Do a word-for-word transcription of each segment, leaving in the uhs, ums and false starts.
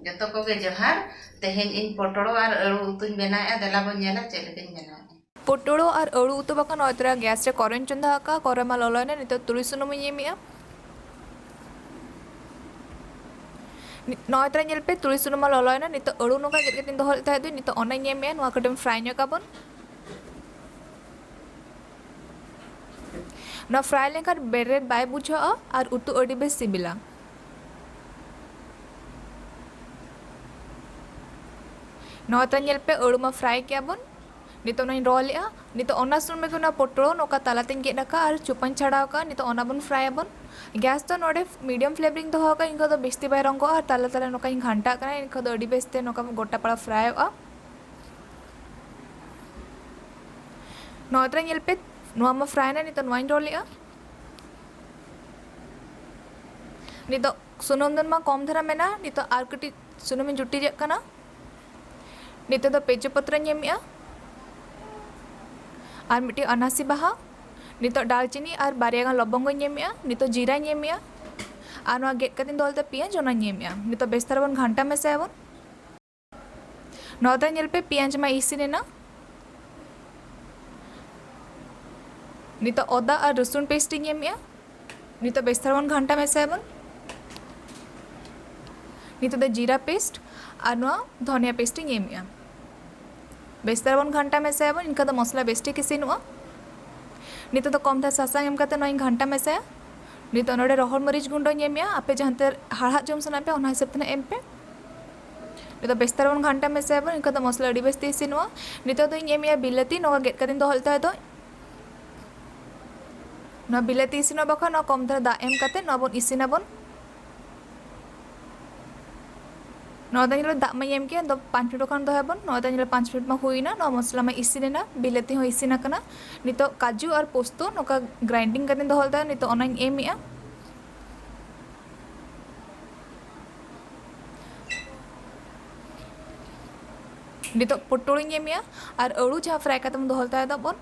ᱡᱚᱛᱚ ᱠᱚᱜᱮ ᱡᱚᱦᱟᱨ᱾ ᱛᱮᱦᱮᱧ ᱤᱧ ᱯᱚᱴᱚᱲᱚ ᱟᱨ ᱟᱹᱲᱩ ᱩᱛᱩᱧ ᱵᱮᱱᱟᱣᱮᱫᱼᱟ᱾ ᱫᱮᱞᱟ ᱵᱚᱱ ᱧᱮᱞᱟ ᱪᱮᱫ ᱞᱮᱠᱟᱧ ᱵᱮᱱᱟᱣᱮᱫᱼᱟ᱾ ᱯᱚᱴᱚᱲᱚ ᱟᱨ ᱟᱹᱲᱩ ᱩᱛᱩ ᱵᱟᱠᱷᱟᱱ ᱱᱚᱜᱼᱚᱭ ᱛᱚᱨᱟ ᱜᱮᱥ ᱨᱮ ᱠᱚᱨᱮᱧ ᱪᱚᱸᱫᱟ ᱟᱠᱟᱫᱼᱟ᱾ ᱠᱚᱨᱮ ᱢᱟ ᱞᱚᱞᱚᱭᱮᱱᱟ, ᱱᱤᱛᱚᱜ ᱛᱩᱲᱤ ᱥᱩᱱᱩᱢᱤᱧ ᱮᱢᱮᱜᱼᱟ᱾ ᱱᱤ-, ᱱᱚᱜᱼᱚᱭ ᱛᱚᱨᱟ ᱧᱮᱞ ᱯᱮ, ᱛᱩᱲᱤ ᱥᱩᱱᱩᱢ ᱢᱟ ᱞᱚᱞᱚᱭᱮᱱᱟ᱾ ᱱᱤᱛᱚᱜ ᱟᱹᱲᱩ ᱱᱚᱝᱠᱟ ᱜᱮᱫ ᱠᱟᱛᱮᱧ ᱫᱚᱦᱚ ᱞᱮᱫ ᱛᱟᱦᱮᱸ ᱫᱚ, ᱱᱤᱛᱚᱜ ᱚᱱᱟᱧ ᱮᱢᱮᱜᱼᱟ᱾ ᱱᱚᱣᱟ ᱠᱟᱹᱴᱤᱡ ᱮᱢ fry ᱧᱚᱜ ᱠᱟᱵᱚᱱ᱾ ᱱᱚᱣᱟ fry ᱞᱮᱱᱠᱷᱟᱱ ᱵᱮᱨᱮᱞ ᱵᱟᱭ ᱵᱩᱡᱷᱟᱹᱜᱼᱟ ᱟᱨ ᱩᱛᱩ ᱟᱹᱰᱤ ᱵᱮᱥ ᱥᱤᱵᱤᱞᱟ᱾ ᱱᱚᱣᱟ ᱛᱚ ᱧᱮᱞ ᱯᱮ, ᱟᱹᱲᱩ ᱢᱟ fry ᱠᱮᱜᱼᱟ ᱵᱚᱱ᱾ ᱱᱤᱛᱚᱜ ᱱᱚᱣᱟᱧ roll ᱮᱜᱼᱟ᱾ ᱱᱤᱛᱚᱜ ᱚᱱᱟ ᱥᱩᱱᱩᱢ ᱨᱮᱜᱮ ᱱᱚᱣᱟ ᱯᱚᱴᱚᱞ ᱱᱚᱝᱠᱟ ᱛᱟᱞᱟ ᱛᱮᱧ ᱜᱮᱫ ᱟᱠᱟᱫᱼᱟ ᱟᱨ ᱪᱚᱯᱟᱧ ᱪᱷᱟᱲᱟᱣ ᱟᱠᱟᱫᱼᱟ᱾ ᱱᱤᱛᱚᱜ ᱚᱱᱟ ᱵᱚᱱ fry ᱟᱵᱚᱱ᱾ ᱜᱮᱥ ᱫᱚ ᱱᱚᱰᱮ medium flame ᱨᱤᱧ ᱫᱚᱦᱚ ᱟᱠᱟᱫᱼᱟ, ᱤᱱᱠᱷᱟᱱ ᱫᱚ ᱵᱮᱥᱛᱮ ᱵᱟᱭ ᱨᱚᱝᱜᱚᱜᱼᱟ ᱟᱨ ᱛᱟᱞᱟ ᱛᱟᱞᱟ ᱱᱚᱝᱠᱟᱧ ᱜᱷᱟᱱᱴᱟᱜ ᱠᱟᱱᱟ, ᱤᱱᱠᱷᱟᱱ ᱫᱚ ᱟᱹᱰᱤ ᱵᱮᱥᱛᱮ ᱱᱚᱝᱠᱟ ᱜᱚᱴᱟ ᱯᱟᱲᱟ fryᱚᱜᱼᱟ᱾ ᱱᱚᱣᱟ ᱛᱚᱨᱟ ᱧᱮᱞ ᱯᱮ, ᱱᱚᱣᱟ ᱢᱟ fry ᱮᱱᱟ, ᱱᱤᱛᱚᱜ ᱱᱚᱣᱟᱧ roll ᱮᱜᱼᱟ᱾ ᱱᱤᱛᱚᱜ ᱥᱩᱱᱩᱢ ᱫᱚ ᱢᱟ ᱠᱚᱢ ᱫᱷᱟᱨᱟ ᱢᱮᱱᱟᱜᱼᱟ, ᱱᱤᱛᱚᱜ ᱟᱨ ᱠᱟᱹᱴᱤᱡ ᱥᱩᱱᱩᱢᱤᱧ ᱡᱩᱴᱤᱡᱟᱜ ᱠᱟᱱᱟ᱾ ᱱᱤᱛᱚᱜ ᱫᱚ ᱛᱮᱡᱽ ᱯᱚᱛᱨᱚᱧ ᱮᱢᱮᱜᱼᱟ ᱟᱨ ᱢᱤᱫᱴᱤᱡ ᱟᱱᱟᱥᱤ ᱵᱟᱦᱟ, ᱱᱤᱛᱚᱜ ᱫᱟᱞᱪᱤᱱᱤ ᱟᱨ ᱵᱟᱨᱭᱟ ᱜᱟᱱ ᱞᱚᱵᱚᱝᱜᱚᱧ ᱮᱢᱮᱜᱼᱟ, ᱱᱤᱛᱚᱜ ᱡᱤᱨᱟᱧ ᱮᱢᱮᱜᱼᱟ ᱟᱨ ᱱᱚᱣᱟ ᱜᱮᱫ ᱠᱟᱛᱮᱧ ᱫᱚᱦᱚ ᱞᱮᱫᱟ ᱯᱮᱸᱭᱟᱡᱽ, ᱚᱱᱟᱧ ᱮᱢᱮᱜᱼᱟ᱾ ᱱᱤᱛᱚᱜ ᱵᱮᱥ ᱫᱷᱟᱨᱟ ᱵᱚᱱ ᱜᱷᱟᱱᱴᱟ ᱢᱮᱥᱟᱭᱟᱵᱚᱱ᱾ ᱱᱚᱣᱟ ᱫᱚ ᱧᱮᱞ ᱯᱮ, ᱯᱮᱸᱭᱟᱡᱽ ᱢᱟ ᱤᱥᱤᱱ ᱮᱱᱟ᱾ ᱱᱤᱛᱚᱜ ᱟᱫᱟ ᱟᱨ ᱨᱚᱥᱩᱱ paste ᱤᱧ ᱮᱢᱮᱜᱼᱟ᱾ ᱱᱤᱛᱚᱜ ᱵᱮᱥ ᱫᱷᱟᱨᱟ ᱵᱚᱱ ᱜᱷᱟᱱᱴᱟ ᱢᱮᱥᱟᱭᱟᱵᱚᱱ᱾ ᱱᱤᱛᱚᱜ ᱫᱚ ᱡᱤᱨᱟ paste ᱟᱨ ᱱᱚᱣᱟ ᱫᱷᱚᱱᱤᱭᱟ paste ᱤᱧ ᱮᱢᱮᱜᱼᱟ᱾ ᱵᱮᱥ ᱫᱷᱟᱨᱟ ᱵᱚᱱ ᱜᱷᱟᱱᱴᱟ ᱢᱮᱥᱟᱭᱟᱵᱚᱱ, ᱤᱱᱠᱷᱟᱱ ᱫᱚ ᱢᱚᱥᱞᱟ ᱵᱮᱥ ᱴᱷᱤᱠ ᱤᱥᱤᱱᱚᱜᱼᱟ᱾ ᱱᱤᱛᱚᱜ ᱫᱚ ᱠᱚᱢ ᱫᱷᱟᱨᱟ ᱥᱟᱥᱟᱝ ᱮᱢ ᱠᱟᱛᱮ ᱱᱚᱣᱟᱧ ᱜᱷᱟᱱᱴᱟ ᱢᱮᱥᱟᱭᱟ᱾ ᱱᱤᱛᱚᱜ ᱱᱚᱰᱮ ᱨᱚᱦᱚᱲ ᱢᱟᱹᱨᱤᱪ ᱜᱩᱸᱰᱟᱹᱧ ᱮᱢᱮᱜᱼᱟ, ᱟᱯᱮ ᱡᱟᱦᱟᱸ ᱛᱤᱱᱟᱹᱜ ᱦᱟᱲᱦᱟᱫ ᱡᱚᱢ ᱥᱟᱱᱟᱭᱮᱫ ᱯᱮ ᱚᱱᱟ ᱦᱤᱥᱟᱹᱵ ᱛᱮ ᱱᱟᱜ ᱮᱢ ᱯᱮ᱾ ᱱᱤᱛᱚᱜ ᱵᱮᱥ ᱫᱷᱟᱨᱟ ᱵᱚᱱ ᱜᱷᱟᱱᱴᱟ ᱢᱮᱥᱟᱭᱟᱵᱚᱱ, ᱤᱱᱠᱷᱟᱱ ᱫᱚ ᱢᱚᱥᱞᱟ ᱟᱹᱰᱤ ᱵᱮᱥ ᱛᱮ ᱤᱥᱤᱱᱚᱜᱼᱟ᱾ ᱱᱤᱛᱚᱜ ᱫᱚᱧ ᱮᱢᱮᱜᱼᱟ ᱵᱤᱞᱟᱹᱛᱤ, ᱱᱚᱣᱟ ᱜᱮᱫ ᱠᱟᱛᱮᱧ ᱫᱚᱦᱚ ᱞᱮᱫ ᱛᱟᱦᱮᱸ ᱫᱚ᱾ ᱱᱚᱣᱟ ᱵᱤᱞᱟᱹᱛᱤ ᱤᱥᱤᱱᱚᱜ ᱵᱟᱠᱷᱟᱱ ᱱᱚᱣᱟ ᱠᱚᱢ ᱫᱷᱟᱨᱟ ᱫᱟᱜ ᱮᱢ ᱠᱟᱛᱮ ᱱᱚᱣᱟ ᱵᱚᱱ ᱤᱥᱤᱱᱟᱵᱚᱱ᱾ ᱱᱚᱣᱟ ᱫᱚ ᱧᱮᱞ ᱫᱟᱜ ᱢᱟᱧ ᱮᱢ ᱠᱮᱫ, ᱫᱚ ᱯᱟᱸᱪ ᱢᱤᱱᱤᱴ ᱠᱷᱚᱱ ᱫᱚᱦᱚᱭᱟᱵᱚᱱ᱾ ᱱᱚᱣᱟ ᱫᱚ ᱧᱮᱞ ᱯᱟᱸᱪ ᱢᱤᱱᱤᱴ ᱢᱟ ᱦᱩᱭᱱᱟ, ᱱᱚᱣᱟ ᱢᱚᱥᱞᱟ ᱢᱟ ᱤᱥᱤᱱ ᱮᱱᱟ, ᱵᱤᱞᱟᱹᱛᱤ ᱦᱚᱸ ᱤᱥᱤᱱ ᱟᱠᱟᱱᱟ᱾ ᱱᱤᱛᱚᱜ ᱠᱟᱡᱩ ᱟᱨ ᱯᱳᱥᱛᱳ ᱱᱚᱝᱠᱟ grinding ᱠᱟᱛᱮᱧ ᱫᱚᱦᱚ ᱞᱮᱫᱟ, ᱱᱤᱛᱚᱜ ᱚᱱᱟᱧ ᱮᱢᱮᱜᱼᱟ᱾ ᱱᱤᱛᱚᱜ ᱯᱚᱴᱚᱞᱤᱧ ᱮᱢᱮᱜᱼᱟ ᱟᱨ ᱟᱹᱲᱩ ᱡᱟᱦᱟᱸ fry ᱠᱟᱛᱮᱢ ᱫᱚᱦᱚ ᱞᱮᱫᱟ ᱵᱚᱱ᱾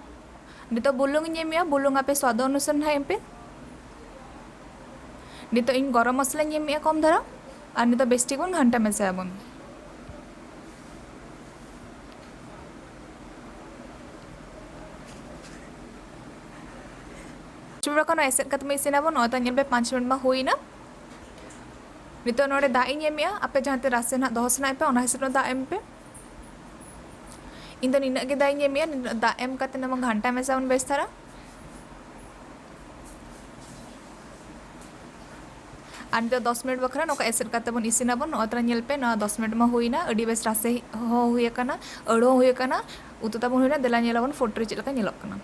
ᱱᱤᱛᱚᱜ ᱵᱩᱞᱩᱝ ᱤᱧ ᱮᱢᱮᱜᱼᱟ, ᱵᱩᱞᱩᱝ ᱟᱯᱮ ᱥᱣᱟᱫ ᱚᱱᱩᱥᱟᱨ ᱱᱟᱦᱟᱜ ᱮᱢ ᱯᱮ᱾ ᱱᱤᱛᱚᱜ ᱤᱧ ᱜᱚᱨᱚᱢ ᱢᱚᱥᱞᱟᱧ ᱮᱢᱮᱜᱼᱟ ᱠᱚᱢ ᱫᱷᱟᱨᱟ᱾ ᱟᱨ ᱱᱤᱛᱚᱜ ᱵᱮᱥ ᱴᱷᱤᱠ ᱵᱚᱱ ᱜᱷᱟᱱᱴᱟ ᱢᱮᱥᱟᱭᱟᱵᱚᱱ᱾ ᱪᱩᱞᱦᱟᱹ ᱠᱷᱚᱱ ᱮᱥᱮᱫ ᱠᱟᱛᱮ ᱵᱚᱱ ᱤᱥᱤᱱᱟᱵᱚᱱ᱾ ᱱᱚᱜᱼᱚᱭ ᱛᱚ ᱧᱮᱞ ᱯᱮ, ᱯᱟᱸᱪ ᱢᱤᱱᱤᱴ ᱢᱟ ᱦᱩᱭᱱᱟ᱾ ᱱᱤᱛᱚᱜ ᱱᱚᱰᱮ ᱫᱟᱜ ᱤᱧ ᱮᱢᱮᱜᱼᱟ, ᱟᱯᱮ ᱡᱟᱦᱟᱸ ᱛᱤᱱᱟᱹᱜ ᱨᱟᱥᱮ ᱱᱟᱜ ᱫᱚᱦᱚ ᱥᱟᱱᱟᱭᱮᱫ ᱯᱮ, ᱚᱱᱟ ᱦᱤᱥᱟᱹᱵ ᱛᱮ ᱫᱟᱜ ᱮᱢ ᱯᱮ᱾ ᱤᱧ ᱫᱚ ᱱᱤᱱᱟᱹᱜ ᱜᱮ ᱫᱟᱜ ᱤᱧ ᱮᱢᱮᱜᱼᱟ, ᱱᱤᱱᱟᱹᱜ ᱫᱟᱜ ᱮᱢ ᱠᱟᱛᱮ ᱱᱚᱣᱟ ᱜᱷᱟᱱᱴᱟ ᱢᱮᱥᱟ ᱵᱚᱱ ᱵᱮᱥ ᱫᱷᱟᱨᱟ᱾ ᱟᱨ ᱱᱤᱛᱚᱜ ᱫᱚᱥ ᱢᱤᱱᱤᱴ ᱵᱟᱠᱷᱨᱟ ᱱᱚᱝᱠᱟ ᱮᱥᱮᱫ ᱠᱟᱛᱮ ᱵᱚᱱ ᱤᱥᱤᱱᱟᱵᱚᱱ᱾ ᱱᱚᱜᱼᱚᱭ ᱛᱚᱨᱟ ᱧᱮᱞ ᱯᱮ, ᱱᱚᱣᱟ ᱫᱚᱥ ᱢᱤᱱᱤᱴ ᱢᱟ ᱦᱩᱭᱱᱟ, ᱟᱹᱰᱤ ᱵᱮᱥ ᱨᱟᱥᱮ ᱦᱚᱸ ᱦᱩᱭ ᱟᱠᱟᱱᱟ, ᱟᱹᱲᱩ ᱦᱚᱸ ᱦᱩᱭ ᱟᱠᱟᱱᱟ, ᱩᱛᱩ ᱛᱟᱵᱚᱱ ᱦᱩᱭᱱᱟ᱾ ᱫᱮᱞᱟ ᱧᱮᱞᱟᱵᱚᱱ ᱯᱷᱳᱴᱳ ᱨᱮ ᱪᱮᱫ ᱞᱮᱠᱟ ᱧᱮᱞᱚᱜ ᱠᱟᱱᱟ᱾